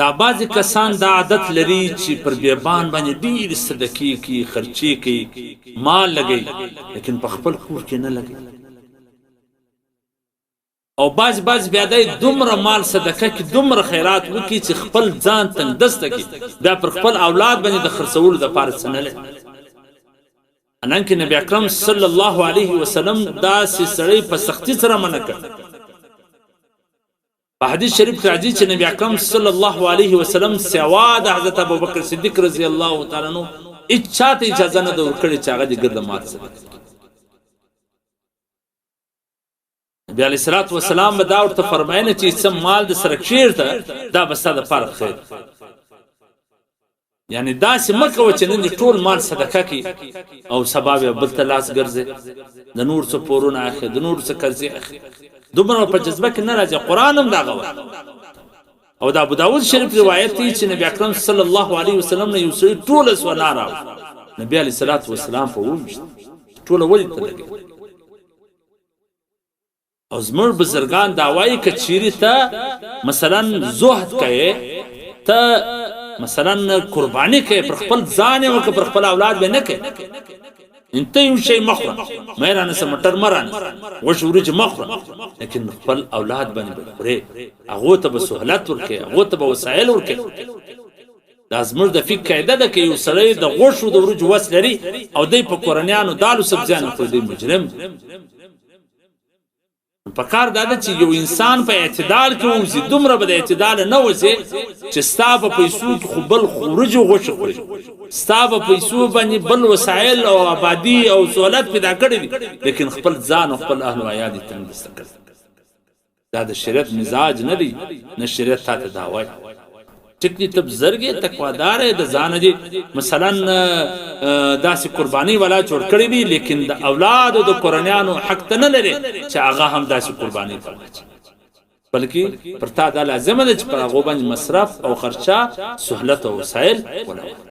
دا بعضې کسان دا عادت لري چې پر بیابان باندې ډېرې صدقې کوي، خرچې کوي، مال لګوي، لیکن په خپل کور کې نه لګوي. او بعض بعض بیا دی دومره مال صدقه کې، دومره خیرات وکړي چې خپل ځان تنګدسته کړي، بیا پر خپل اولاد باندې د خرڅولو دپاره څه نه لري. حالانکه نبی اکرم صلی الله علیه وسلم داسې سړی په سختی سره منع کړ. په حدیث شریف کې راځي چې نبی اکرم صلی الله علیه وسلم سوا د حضرت ابوبکر صدیق رضی الله تعالی عنہ هیڅ چاته اجازه نه ده ورکړې چې هغه دې ګرده مال صدقه کړي. نبی علیه الصلاة والسلام به دا ورته فرمایله چې څه مال د سره کښېږده، دا به ستا دپاره خیر. یعنی داسې مه کوه چې نن دې ټول مال صدقه کړي او سبا بیا بل ته لاس ګرځې، د نور څه پورونه اخلي، د نور څه قرضې اخلي. دومره په جذبه کې نه راځي. قرآن هم دغه وایي. او د ابو داود شریف روایت دی چې نبی اکرم صلی الله علیه وسلم نه یو سړي ټوله سونا راوړه، نبی علیه الصلاة والسلام په وویشت، ټوله ولې ته لګوي؟ او زموږ بزرګان دا وایي که چیرې ته مثلا زهد کوې، ته مثلا قرباني کوې، پر خپل ځان یې وکړه، پر خپل اولاد به نه کوې. انته یو شی مه خوره، مه یې رانیسه، مټر مه رانیسه، غوښې وریجې مه خوره، لیکن خپل اولاد باندې به خورې، هغو ته به سهولت ورکوې، هغو ته به وسایل ورکوې. دا زموږ د فقه قاعده ده که یو سړی د غوښو د وریجو وس لري او دی په کورنیانو دالو سبزیانو خوري، دی مجرم دی. په کار دا ده چې یو انسان په اعتدال کې ووځي، دومره به د اعتدال نه وځي چې ستا په پیسو کې خو بل وریجې غوښې خوري، ستا په پیسو باندې بل وسایل او آبادي او سهولت پیدا کړی دي، لیکن خپل ځان او خپل اهل او عیال یې تنګ دسته کړی. دا د شریعت مزاج نه دی، نه شریعت تا ته دا وایي. ټیک دی، ته بزرګ یې، تقوادار یې، د ځانه دې مثلا داسې قرباني ولا جوړ کړی وي، لیکن د اولاد او د کورنیانو حق ته نه لري چې هغه هم داسې قرباني ته واچوي، بلکې پر تا دا لازمه ده چې پر هغو باندې مصرف او خرچه، سهولت او وسایل ولوي.